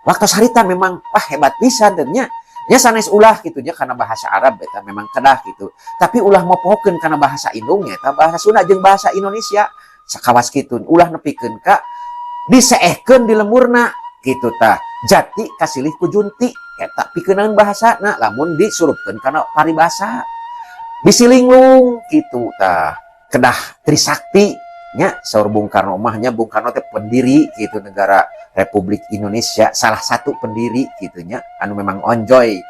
Waktu harita memang wah hebat pisan teh nya. Nya sanes ulah gitu nya karena bahasa Arab eta memang kedah gitu. Tapi ulah mopohokeun kana bahasa indung nya eta bahasa Sunda jeung bahasa Indonesia. Sakawas kitu ulah nepikeun ka diseehkeun di lemurna gitu tah. Jati kasilih ku junti eta pikeunaeun bahasana lamun disurupkeun kana paribasa. Bisi linglung gitu tah. Kedah Trisakti nya saur Bung Karno mah nya. Bung Karno teh pendiri gitu negara Republik Indonesia, salah satu pendiri gitu nya, anu memang onjoy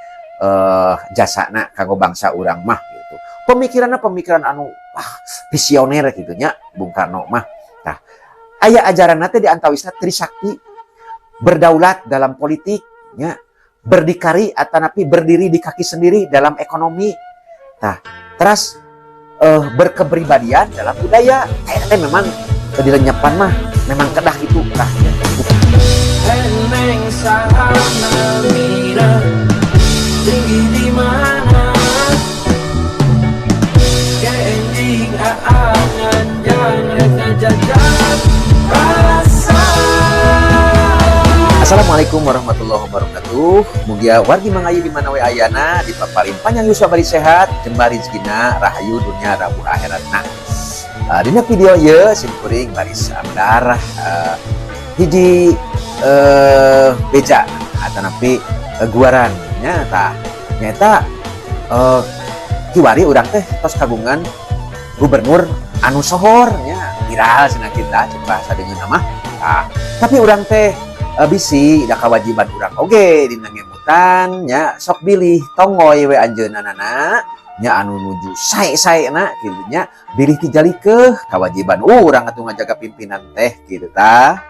jasana kanggo bangsa urang mah gitu. Pemikiranna pemikiran anu wah visioner gitu nya Bung Karno mah. Tah, aya ajaran teh di antawisna Trisakti, berdaulat dalam politik nya, berdikari atanapi berdiri di kaki sendiri dalam ekonomi. Tah, terus berkepribadian dalam budaya. Kayaknya memang dilenyepan mah memang kedah gitu kedahnya. Eneng sahana mira tinggi di mana Enjing aangan jangan ngajajan rasa. Assalamualaikum warahmatullahi wabarakatuh. Mugia wargi mangayu di mana we ayana dipaparin panjang yuswa bari sehat, jembar rezekina, rahayu dunia rabu akhirat. Nah, dina video ieu sim kuring baris medar hiji beja atanapi guaran nya. Tah, nyaeta kiwari urang teh tos kagungan gubernur anu sohor nya, viral cenah kita cek bahasa dengan nama. Tah, tapi urang teh bisi da kewajiban urang oge dina ngemutan nya, sok bilih tonggoy we anjeunna nya anu nuju sae-saena kitu nya, bilih tijalikeuh kewajiban urang atuh ngajaga pimpinan teh kitu. Tah,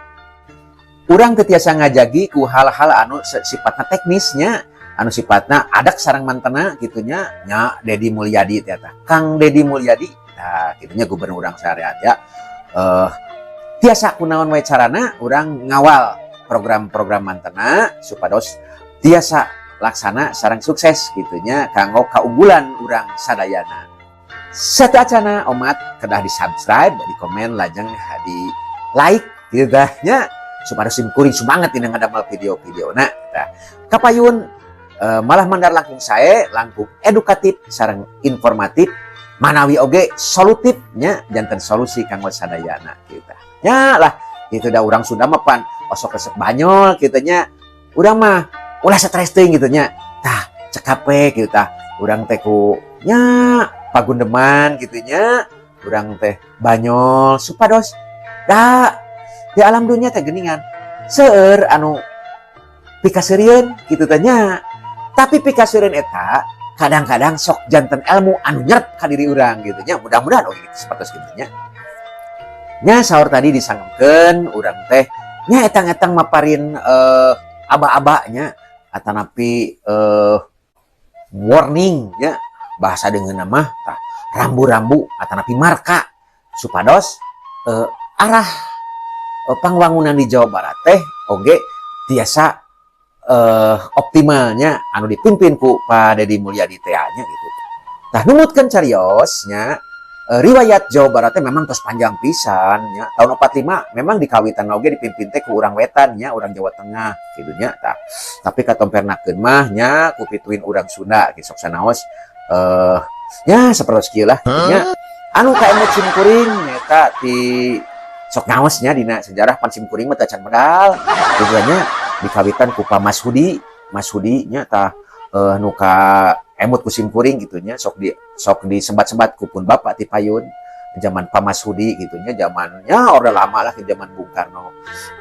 urang teu tiasa ngajagi ku hal-hal anu sifatna teknisnya, anu sifatna adak sareng mantena kitu nya. Nya Dedi Mulyadi teh tah, Kang Dedi Mulyadi tah kitu nya, gubernur urang syariat ya. Tiasa kunaon wae carana urang ngawal program-program mantena supados tiasa laksana sareng sukses gitu nya kanggo keunggulan urang sadayana. Sateuacana omat kedah di subscribe, di komen, lajeng di like gitu tah nya, supados sim kuring semangat dina ngadamel video-video. Nah tah, kapayun malah mandar langkung sae, langkung edukatif sareng informatif, manawi oge solutif nya, janten solusi kanggo sadayana kita nya lah itu. Dah urang Sunda mah pan osok resep banyol gitu nya, urang mah ulah stres teuing gitu nya. Tah, cekap we gitu. Tah, urang teh ku nya pagundeman gitu nya, urang teh banyol supados da di alam dunia teh geningan seueur anu pikaseurieun gitu teh nya. Tapi pikaseurieun eta kadang-kadang sok janten ilmu anu nyerep ka diri urang gitu nya. Mudah-mudahan oge gitu sapertos gitu nya. Nya saur tadi disangemkeun urang teh nya etang-etang maparin aba-abanya atanapi warning nya, bahasa dengan nama tah rambu-rambu atanapi marka supados arah pangwangunan di Jawa Barat teh oge tiasa optimalnya anu dipimpin ku Pak Dedi Mulyadi teh nya gitu. Tah, numutkeun carios nya, riwayat Jawa Barat teh memang tos panjang pisan nya. Tahun 45 memang dikawitan oge dipimpin teh ku urang wetan nya, urang Jawa Tengah gitu nya. Tah, tapi katompernakeun mah nya ku pituin urang Sunda gitu, sok sanaos nya sapertos kieu lah gitu nya. Anu kaemut sim kuring nyaeta ti sok naos nya dina sejarah, pan sim kuring mah teu acan medal gitu nya, dikawitan ku Pak Mashudi. Mashudi nya tah, nu ka emut ku sim kuring gitu nya, sok disebat-sebat ku pun bapak ti payun zaman Pak Mashudi gitu nya, zamannya orde lama lah, ke zaman Bung Karno.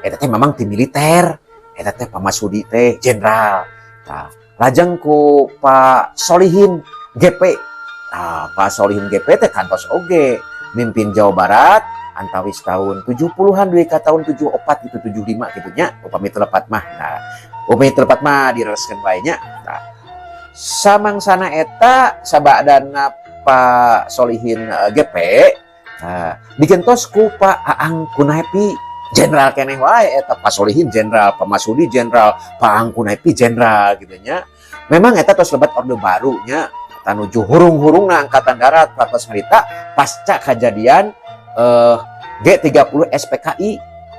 Eta teh memang tim militer eta teh, Pak Mashudi teh jenderal. Tah, lajeng ku Pak Solihin GP. Nah, Pak Solihin GP teh kantos oge mimpin Jawa Barat antawis tahun 70-an dugi ka tahun 74 gitu, 75 gitu nya upami teu lepat mah. Nah, upami teu lepat mah direreskeun wae nya. Nah, samangsana eta sabadana Pak Solihin GP, nah, digentos ku Pak Aang Kunaepi, jenderal keneh wae eta. Pak Solihin jenderal, Pak Masudi jenderal, Pak Aang Kunaepi jenderal gitu nya. Memang eta tos lebat Orde Baru nya, tanuju hurung-hurungna Angkatan Darat patos harita pasca kejadian G30 SPKI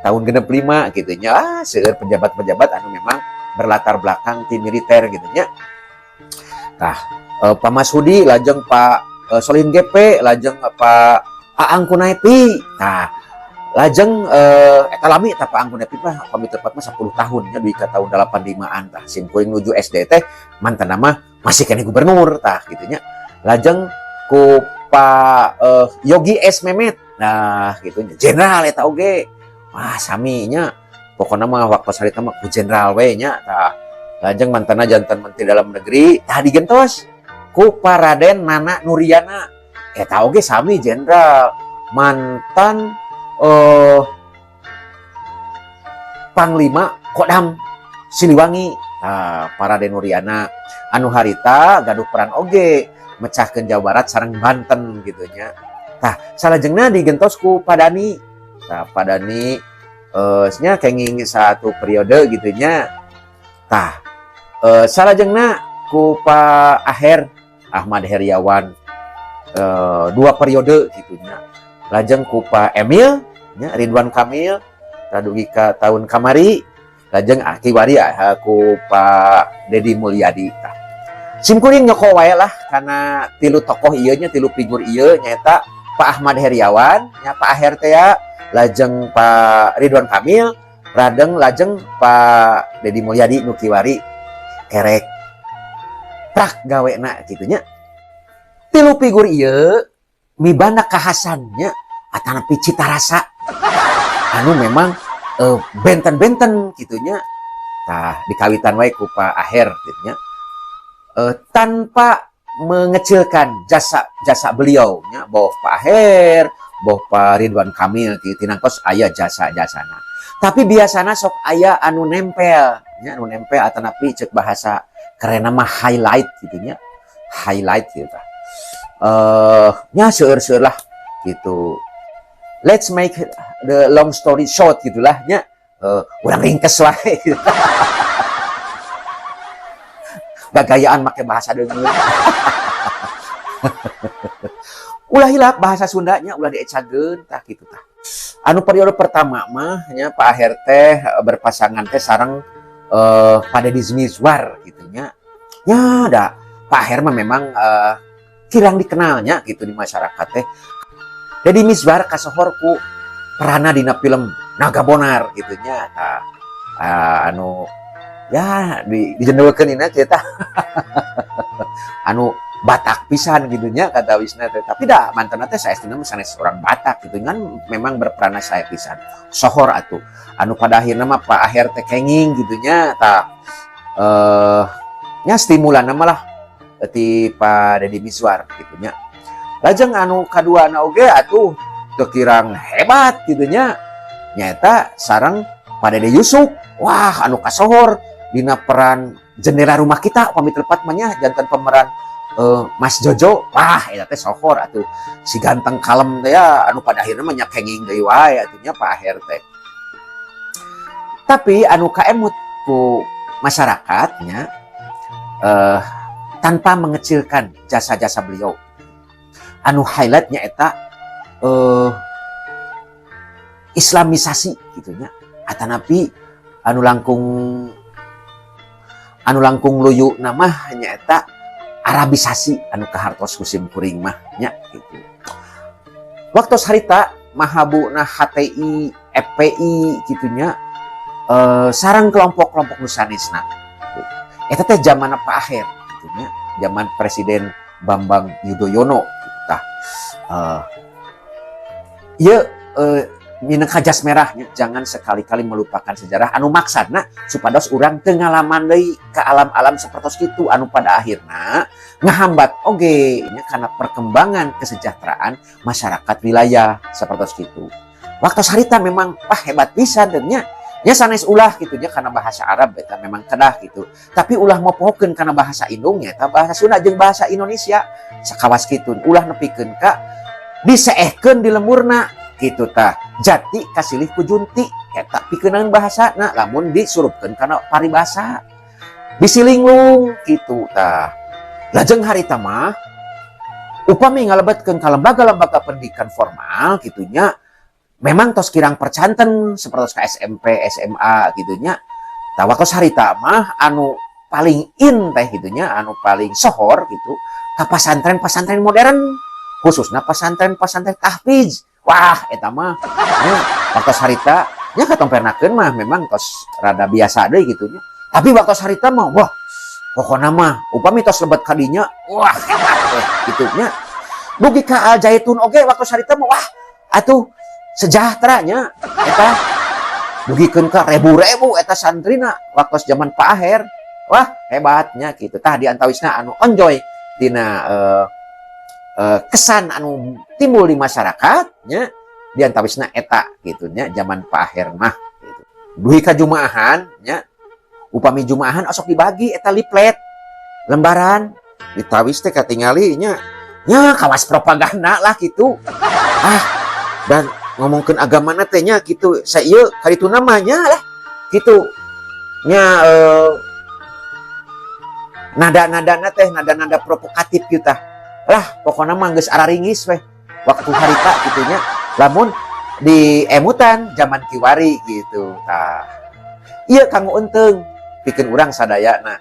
tahun 65 gitu nya. Ah, seueur pejabat-pejabat anu memang berlatar belakang tim militer gitu nya. Tah, Pak Masudi, lajeng Pak Solihin GP, lajeng Pak Aang Kunaefi. Tah, lajeng eta lami eta Pak Aang Kunaefi mah, pami tepat mah 10 tahun nya, dugi ka tahun 85-an. Tah, sim kuring nuju SD teh mantan nama masih keneh gubernur, tah gitu nya. Lajeng ku Pak Yogi S Memet. Nah, gitu nya, jenderal eta oge. Wah, sami nya, pokokna mah waktu harita mah ku jenderal we nya. Tah, lajeng mantanna janten menteri dalam negeri. Tah, digentos ku Pak Raden Nana Nuriana, eta oge sami jenderal, mantan Panglima Kodam Siliwangi. Nah, Pak Raden Nuriana anu harita gaduh peran oge mecahkeun Jawa Barat sareng Banten gitu nya. Tah, salajengna digentos ku Pak Dani. Tah, Pak Dani nya kenging satu periode gitu nya. Tah, salajengna ku Pak Aher, Ahmad Heryawan, dua periode gitu nya. Lajeng ku Pak Emil nya, Ridwan Kamil, dugi ka tahun kamari. Lajeng kiwari ku Pak Dedi Mulyadi. Tah, simkuring nyoko wae lah karena tilu tokoh ieu nya, tilu figur ieu, nyaeta Pak Ahmad Heryawan nya, Pak Aher teh ya, lajeng Pak Ridwan Kamil, Radeng lajeng Pak Dedi Mulyadi nu kiwari kerek prak gawena gitu nya. Tilu figur ieu mibanda kahasannya atanapi cita rasa anu memang benten-benten gitu nya. Tah, dikawitan wae ku Pak Aher gitu nya. Tanpa mengecilkan jasa-jasa beliau nya, boh Pak Aher, boh Pak Ridwan Kamil, tinangkos aya jasa-jasana. Tapi biasana sok aya anu nempel nya, anu nempel atanapi cek bahasa keren mah highlight gitu nya, highlight gitu tah. Nya seueur-seueur lah gitu. Let's make the long story short gitulah nya. Urang ringkes wae. Gagayaan make bahasa deungeun. Ulah hilap bahasa Sundanya, ulah diecageun, tah kitu tah. Anu periode pertama mah nya, Pak Aher teh berpasangan teh sareng Pak Deddy Mizwar gitu nya. Nya da Pak Aher mah memang kirang dikenalnya gitu di masyarakat teh. Deddy Mizwar kasohor ku peranna dina film Naga Bonar gitu nya. Tah, anu ya di dijendelkeun ina cerita anu Batak pisan gitu nya kata wisna teh. Tapi dah mantan teh saestuna mah sanes orang Batak gitu kan, memang berperan saya pisan sohor atuh anu pada akhirnya mah Pak Aher teh kenging gitu nya. Tah, nya stimulan malah ti Pak Deddy Mizwar gitu nya. Lajeng anu kadua na oge atuh teu kirang hebat gitu nya, nyaeta sareng Pak Dede Yusuf. Wah, anu kasohor dina peran Jendela Rumah Kita, pami tepat mah nya, janten pemeran Mas Jojo. Wah, eta teh sohor atuh, si ganteng kalem teh ya, anu pada akhirnya mah nya kenging deui wae atuh nya Pak Aher teh. Tapi anu kaemut ku masyarakatnya, tanpa mengecilkan jasa-jasa beliau, anu highlightnya eta islamisasi gitu nya, atanapi anu langkung luyu nama nyaeta Arabisasi anu kahartos ku sim kuring mah nya gitu. Waktu harita mahabuna HTI, FPI gitu nya, sareng kelompok-kelompok nu sanesna. Eta teh zaman Pak Aher gitu nya, zaman Presiden Bambang Yudhoyono gitu tah. Ieu minangka jas merahnya, jangan sekali-kali melupakan sejarah anu maksadna supados urang teu ngalaman deui ke alam-alam sapertos kitu anu pada akhirna ngahambat oge nya karena perkembangan kesejahteraan masyarakat wilayah sapertos kitu. Waktu harita memang wah hebat pisan teh nya. Nya sanes ulah gitu nya karena bahasa Arab eta memang kedah gitu. Tapi ulah mopohokeun kana bahasa indungnya eta bahasa Sunda jeung bahasa Indonesia sakawas kitu, ulah nepikeun ka diseehkeun di lemurna gitu tah. Jati kasilih ku junti eta pikeunan bahasana lamun disurupkeun kana paribasa bisi linglung gitu tah. Lajeng harita mah upami ngalebetkeun ka lembaga-lembaga pendidikan formal gitu nya, memang tos kirang percanten seperti ka SMP, SMA gitu nya. Tah, waktu harita mah anu paling in teh gitu nya, anu paling sohor gitu ka pasantren-pasantren modern, khususnya pasantren-pasantren tahfiz. Wah, eta mah nya waktu harita nya katompernakeun mah memang tos rada biasa deui gitu nya. Tapi waktu harita mah, wah, pokokna mah upami tos lebet kadinya, wah, hebat teh gitu nya. Dugi ka Al Zaitun oge waktu harita mah, wah, atuh sejahtera nya eta, dugikeun ka ribu-ribu eta santrina waktu zaman Pak Aher. Wah, hebatnya gitu. Tah, di antawisna anu onjoy dina kesan anu timbul di masyarakat nya, di antawisna eta gitu nya, zaman Pak Aher mah gitu. Dugi ka jumaahan nya, upami jumaahan osok dibagi eta leaflet, lembaran ditawis teh katingali nya nya kawas propaganda lah gitu. Ah, dan ngomongkeun agamana teh nya gitu, saya kali itu namanya lah gitu nya, nada-nada teh nada-nada provokatif gitu lah. Pokoknya mah geus araringis weh waktu harita gitu nya, lamun di emutan zaman kiwari gitu. Tah, iya, kanggo enteng pikeun urang sadayana,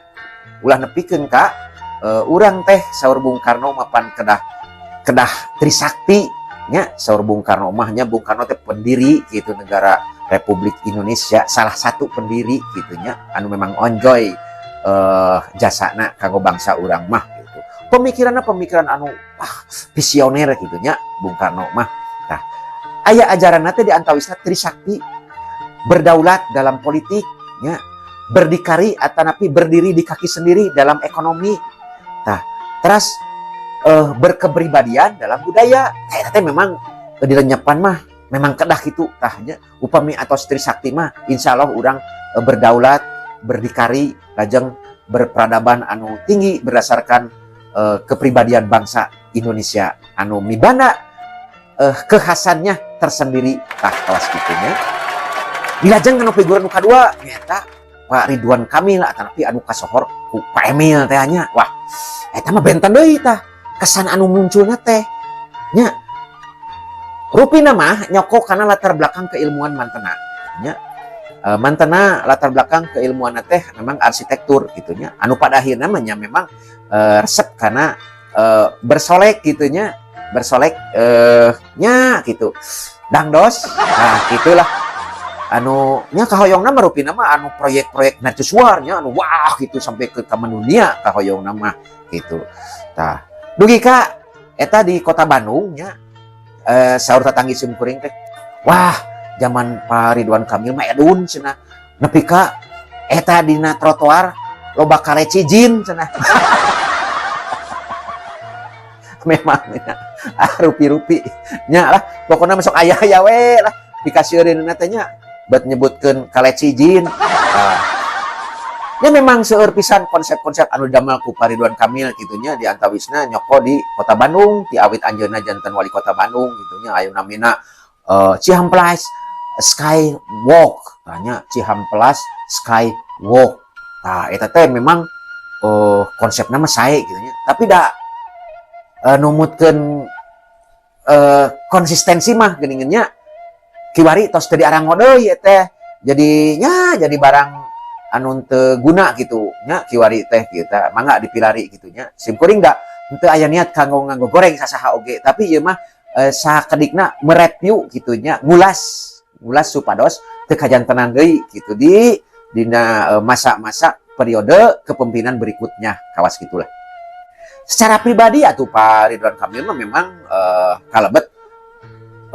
ulah nepikeun ka urang teh saur Bung Karno mapan kedah kedah Trisakti nya. Saur Bung Karno mah nya, Bung Karno teh pendiri gitu negara Republik Indonesia, salah satu pendiri gitu nya, anu memang onjoy jasana kanggo bangsa urang mah gitu. Pemikirannya pemikiran anu, wah, visioner gitu nya Bung Karno mah. Tah, aya ajaran teh di antawisna Trisakti, berdaulat dalam politik nya, berdikari atanapi berdiri di kaki sendiri dalam ekonomi. Tah, terus berkepribadian dalam budaya. Tah, teh memang dilenyepan mah memang kedah gitu. Tah nya, upami atau Trisakti mah insya Allah urang berdaulat, berdikari, lajeng berperadaban anu tinggi berdasarkan kepribadian bangsa Indonesia anu mibanda kekhasannya tersendiri. Tah, kelas kitu nya. Dilajeng anu figur anu kadua nyata Pak Ridwan Kamil atanapi anu kasohor ku Pak Emil teh nya. Wah, eta mah benten deui tah kesan anu munculnya teh nya. Rupina mah nyoko karena latar belakang keilmuan mantena nya. Mantena latar belakang keilmuan teh memang arsitektur gitu nya, anu pada akhirnya mah nya memang resep karena bersolek gitu nya, bersolek nya gitu dangdos. Nah, gitulah anu nya kahoyongna mah, rupina mah anu proyek-proyek mercusuar nya, anu wah gitu sampai ke taman dunia kahoyongna mah gitu. Tah, dugi ka eta di kota Bandung nya, saur tatanggi sim kuring teh, wah, zaman Pak Ridwan Kamil mah edun cenah, nepi ka eta dina trotoar loba kaleci jin cenah. Memang ya, ah, rupi-rupi nya lah, pokoknya masuk aya-aya we lah dikasiheureun teh nya buat nyebutkeun kaleci jin. Ah. Ya, memang seueur pisan konsep-konsep anu damel ku Pak Ridwan Kamil gitu nya, di antawisna nyoko di Kota Bandung ti awit anjeunna janten wali Kota Bandung gitu nya. Aya namina Cihampelas Skywalk tanya, Cihampelas Skywalk. Tah, eta teh memang konsepna mah sae gitu nya, tapi da numutkeun konsistensi mah geuningan nya kiwari tos teu diaranggo deui teh, jadinya jadi barang anu teu guna gitu nya kiwari teh gitu. Mangga dipilari gitu nya. Sim kuring da henteu aya niat kanggo nganggo goreng sasaha oge, tapi ieu mah sakedikna mereview gitu nya, ngulas ngulas supados teu kajantenan deui gitu di dina masa-masa periode kepemimpinan berikutnya, kawas gitulah. Secara pribadi atuh Pak Ridwan Kamil mah memang kalebet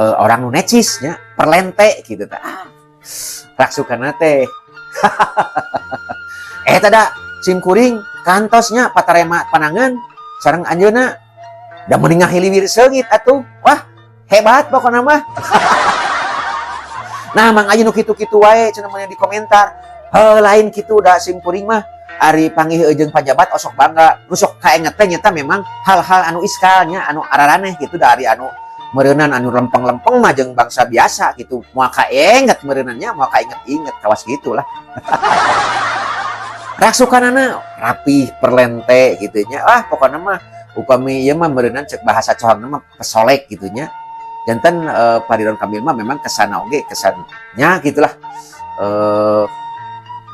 orang nu necis nya, perlente gitu tah. Ah, raksukana teh tada sim kuring kantosnya patarema panangan sareng anjeunna da mending ngahiliwir seungit atuh. Wah, hebat pokokna mah. Nah, mang aya nu kitu-kitu wae cenah mah di komentar. Heuh, lain kitu da sim kuring mah ari panggih jeung pajabat osok bangga. Nu sok kaenget teh nyata memang hal-hal anu iskalnya, anu araraneh gitu. Dari anu meureunan anu lempeng-lempeng mah jeung bangsa biasa gitu, moal kaenget meureunannya, moal kainget-inget, kawas gitulah. Raksukanana rapih, perlente gitu nya. Ah, pokoknya mah upami ieu mah meureunan cek bahasa cohangna mah pesolek gitu nya. Janten Pak Ridwan Kamil mah memang kesana oge kesannya gitulah.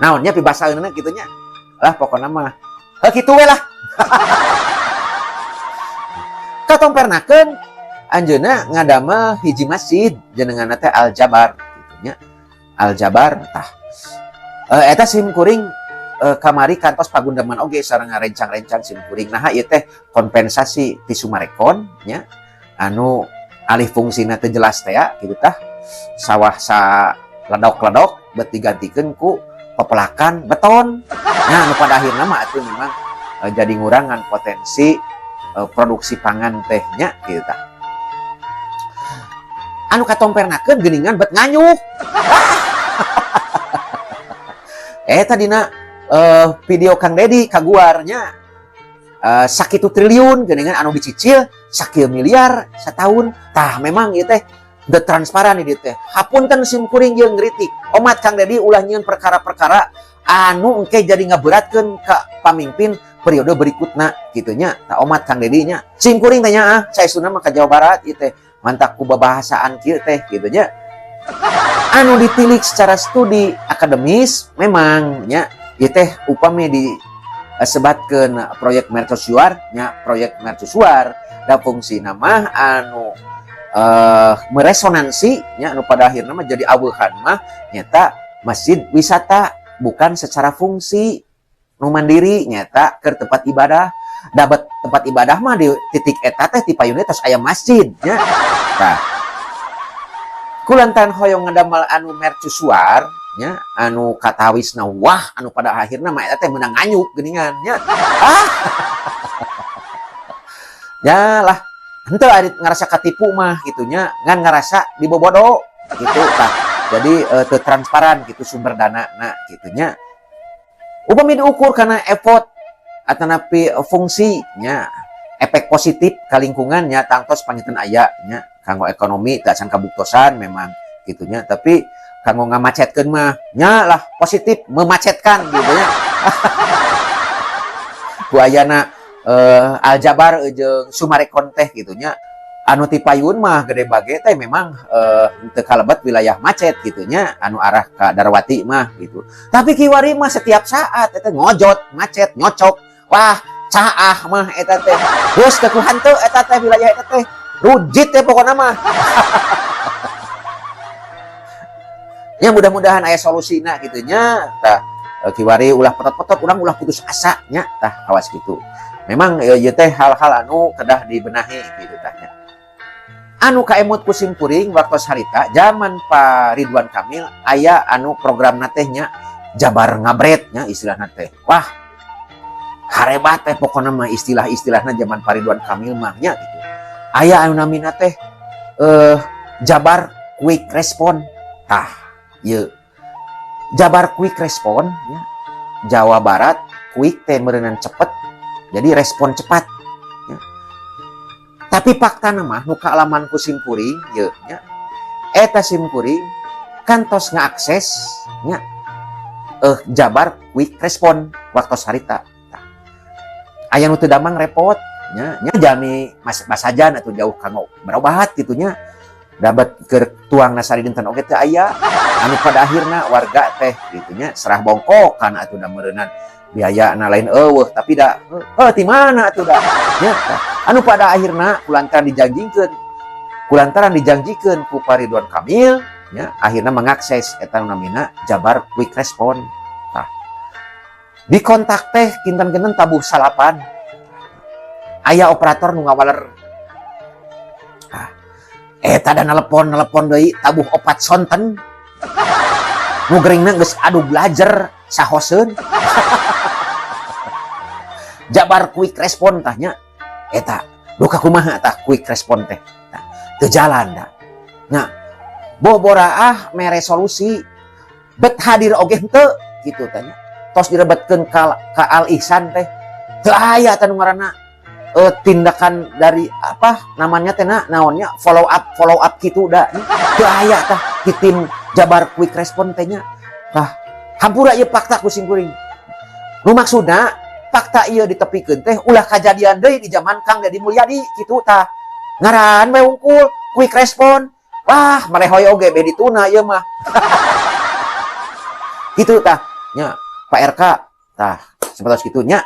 Naonnya pibasaeunna kitu nya. Lah, pokona mah heuh kitu we lah. Katompernakeun anjeunna ngadamel hiji masjid jenenganna teh Al Jabar kitu nya. Al Jabar tah. Eta sim kuring kamari kantos pagundeman oge sareng ngarencang-rencang sim kuring, naha ieu teh kompensasi ti Summarecon nya anu alih fungsina teu jelas teh ya kitu tah, sawah sa ledok-ledok bet digantikeun ku pepelakan beton. Nah, anu pada akhirna mah atuh memang jadi ngurangan potensi produksi pangan teh nya kitu tah. Anu katompernakeun geuningan bet nganyuk. Tadina video Kang Dedi kaguarnya sakitu triliun geuningan anu dicicil sakieu miliar setahun tah. Memang ieu teh teu transparan di teh. Hapunten sim kuring jeung ngritik. Omat Kang Dedi ulah nyieun perkara-perkara anu engke jadi ngaberatkeun ka pamimpin periode berikutna kitu nya. Tah, omat Kang Dedi nya. Sim kuring tanya ah, saestuna mah ka Jawa Barat ieu teh mantak ku babahasaan kieu teh kitu nya. Anu ditilik secara studi akademis memang nya ieu teh upami disebatkeun proyek mercusuar nya, proyek mercusuar da fungsi nama anu meresonansi nya, anu pada akhirnya mah jadi aweuhan mah nyata masjid wisata, bukan secara fungsi nu mandiri nyata ke tempat ibadah. Dapat tempat ibadah mah di titik eta teh ti payunna tos aya masjid nya. Tah, kulantaran hoyong ngadamel anu mercusuar nya, anu katawisna wah, anu pada akhirna mah eta teh meunang nganyuk geuningan nya. Ah ya lah, henteu ari ngarasa katipu mah gitu nya, ngan ngarasa dibobodo gitu tah. Jadi teu transparan gitu sumber dana na gitu nya. Upami diukur karena effort atanapi fungsinya, efek positif ka lingkungan nya, tangtos panginten aya nya. Kanggo ekonomi teu acan kabuktosan memang gitu nya, tapi kanggo ngamacetkeun mah nya lah, positif memacetkan gitu nya. Ku ayana Aljabar jeung Summarecon teh gitu nya, anu ti payun mah gede bage teh memang teu kalebet wilayah macet gitu nya, anu arah ka Darwati mah gitu. Tapi kiwari mah setiap saat eta ngojot macet nyocok, wah, caah mah eta teh geus teu ku hanteu eta teh. Wilayah eta teh rujit teh pokokna mah ya. Mudah-mudahan aya solusina gitu nya tah. Kiwari ulah petot-petot, urang ulah putus asa nya tah, awas gitu. Memang ieu teh hal-hal anu kedah dibenahi gitu tah nya. Anu kaemut ku sim kuring waktu harita zaman Pak Ridwan Kamil aya anu program teh nya, Jabar ngabret nya istilahna teh. Wah, harebat teh pokokna mah istilah-istilahna zaman Pak Ridwan Kamil mah nya gitu. Aya anu namina teh Jabar Quick Respon tah. Ieu Jabar Quick Respon ya. Jawa Barat quick teh meureunan cepet, jadi respon cepat ya. Tapi fakta mah nu kaalaman ku sim kuring ye nya, eta sim kuring kantos ngaakses nya Jabar Quick Respon waktu harita. Tah, aya nu teu damang repot nya nya, jalmi mas basajan atau jauh kanggo berobat gitu nya, dapat ke tuang nasari dinten oge teu aya. Anu pada akhirna warga teh gitu nya serah bongkok kan atuh da meureunan biaya na lain eueuh, tapi da heuh ti mana atuh da nya tah. Anu pada akhirna kulantaran dijanjikeun ku Pak Ridwan Kamil nya, akhirna mengakses eta nu namina Jabar Quick Respon tah. Di kontak teh kinten-kinten tabuh salapan, aya operator nu ngawaler. Ah, eta da nelepon nelepon deui tabuh opat sonten, nu geringna geus adu belajar sahoseun Jabar Quick Respon tah nya. Eta duka kumaha tah quick respon teh? Tah, teu jalan da. Nah, boboraah mere solusi bet hadir oge henteu gitu tanya. Tos direbetkeun ka Al Ihsan teh teu aya tah nu ngaranna tindakan dari apa namanya teh na naonnya, follow up gitu da teu aya tah di tim Jabar Quick Respon teh nya tah. Hampura, ieu fakta ku sim kuring. Nu maksudna fakta ieu ditepikeun teh ulah kajadian deui di zaman Kang Dedi Mulyadi kitu tah. Ngaran we wungkul quick respon, wah, marehoy oge be dituna ieu mah gitu tah. Nya Pak RK tah sapertos kitu nya.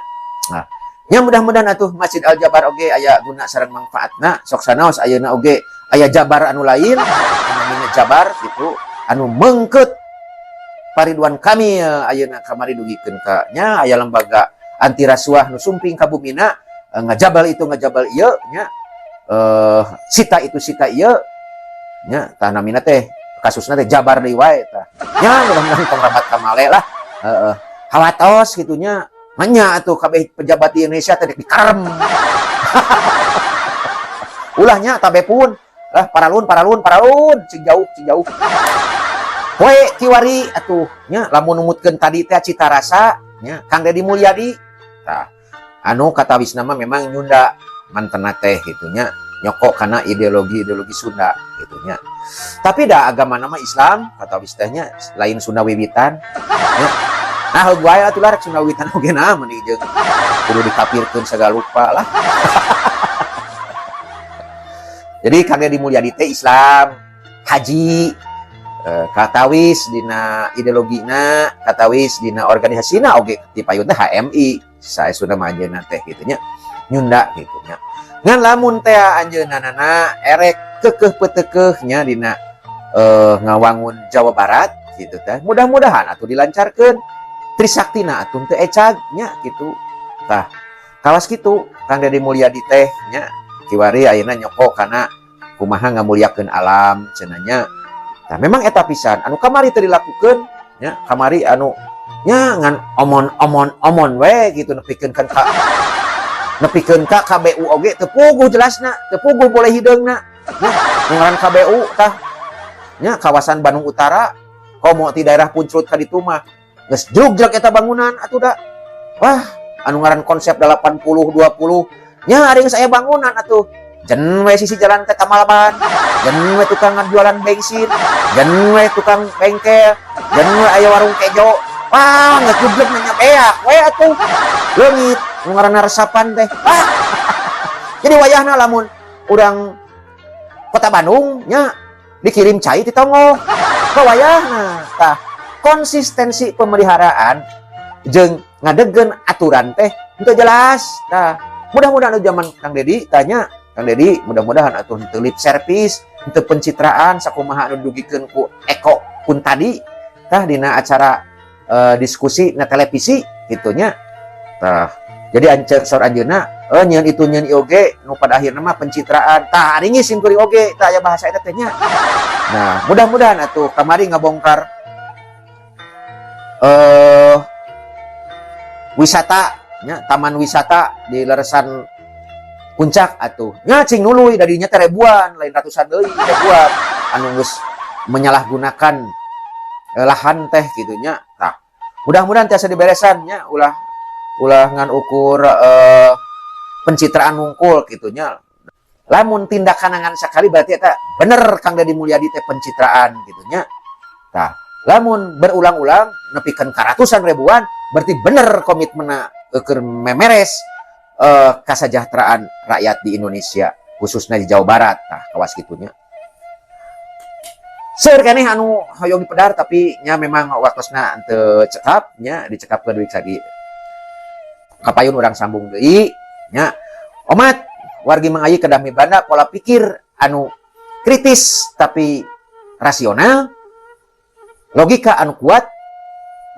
Nah, nya mudah-mudahan atuh Masjid Al Jabar oge aya guna sareng manfaatna. Sok sanaos ayeuna oge aya Jabar anu lain namina Jabar gitu anu mengket Pak Ridwan Kamil ayeuna kamari dugikeun ka nya aya lembaga anti rasuah nu sumping ka bumina, ngajabal itu ngajabal ieu nya, sita itu sita ieu nya. Tah, namina teh kasusna teh Jabar deui wae. Tah nya, mudah-mudahan tong rabat kamale lah. Heeh, hawatos kitu nya. Manya atuh kabeh pejabat di Indonesia teh dikarem. Ulah nya, tabe pun lah, paralun paralun paralun, cing jauh cing jauh. Poe kiwari atuh nya, lamun numutkeun tadi teh cita rasa nya Kang Dedi Mulyadi tah, anu katawisna mah memang nyunda mantena teh gitu nya, nyokok karena ideologi-ideologi Sunda gitu nya. Tapi dah agama nama Islam katawis teh nya, lain Sunda wiwitan nya. Nah, heug wae atuh lah rek Sunda wiwitan oge, nah meni jeung kudu dikapirkeun segala lupa lah. Jadi Kang Dedi Mulyadi teh Islam, haji, katawis dina ideologina, katawis dina organisasina oge ti payun teh HMI saya sudah mah anjeunna teh gitu nya, nyunda gitu nya. Ngan lamun teh anjeunna nana erek kekeh petekeh nya dina ngawangun Jawa Barat gitu teh, mudah-mudahan atuh dilancarkeun Trisaktina atuh teu ecag nya gitu. Tah, kawas kitu Kang Dedi Mulyadi teh nya kiwari ayeuna nyoko kana kumaha ngamuliakeun alam cenah nya. Tah, memang eta pisan anu kamari teu dilakukeun nya, kamari anu nya ngan omon-omon omon we gitu, nepikeun kan ka nepikeun ka KBU oge teu puguh jelasna, teu puguh boleh hideungna nya. Nu ngaran KBU tah nya, kawasan Bandung Utara, komo ti daerah Punclut ka ditu mah geus jrug-jreg eta bangunan atuh da. Wah, anu ngaran konsep 80 20 nya, ari geus aya bangunan atuh jen we sisi jalan teh tambal ban, jen we tukang jualan bensin, jen we tukang bengkel, jen we aya warung kejo. Wah, geus jrug nya, beak we atuh leungit nu ngaranna resapan teh. Wah, jadi wayahna lamun urang kota Bandung nya dikirim cai ti tonggoh ke wayahna. Tah, konsistensi pemeliharaan jeung ngadegen aturan teh itu jelas. Tah, mudah-mudahan anu zaman Kang Dedi tanya Kang Dedi, mudah-mudahan atuh henteu lip service, henteu pencitraan sakumaha anu dugikeun ku Eko pun tadi tah dina acara diskusi na televisi gitu nya. Tah, jadi ancek saur anjeunna nyeun itu nyeun ieu oge nu pada akhirna mah pencitraan. Tah, ari sim kuring oge tah aya bahasa eta teh nya. Nah, mudah-mudahan atuh kamari ngabongkar wisata nya, taman wisata di leresan Puncak atuh nya, cing nuluy dadinya teh ribuan, lain ratusan deui, ribuan anu geus menyalahgunakan lahan teh gitu nya. Tah, mudah-mudahan tiasa diberesan nya, ulah ulah ngan ukur pencitraan wungkul gitu nya. Lamun tindakan ngan sakali berarti eta bener Kang Dedi Mulyadi teh pencitraan gitu nya. Tah, lamun berulang-ulang nepikeun ka ratusan ribuan berarti bener komitmenna keur memeres kasejahteraan rakyat di Indonesia, khususnya di Jawa Barat. Tah, kawas gitunya. Seueur keneh anu hoyong dipedar, tapi nya memang waktosna teu cekap nya, dicekapkeun deui sagi kapayun urang sambung deui nya. Omat wargi Mang Ayi kedah mibanda pola pikir anu kritis tapi rasional, logika anu kuat,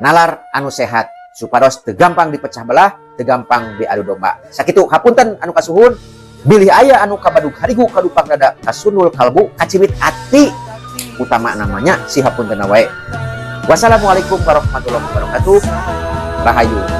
nalar anu sehat, supados teu gampang dipecah belah, teu gampang diadu domba. Sakitu, hapunten anu kasuhun, bilih aya anu kabadug harigu, kadupang dada, kasundul kalbu, kaciwit ati, utama namanya si hapunten wae. Wassalamualaikum warahmatullahi wabarakatuh. Rahayu.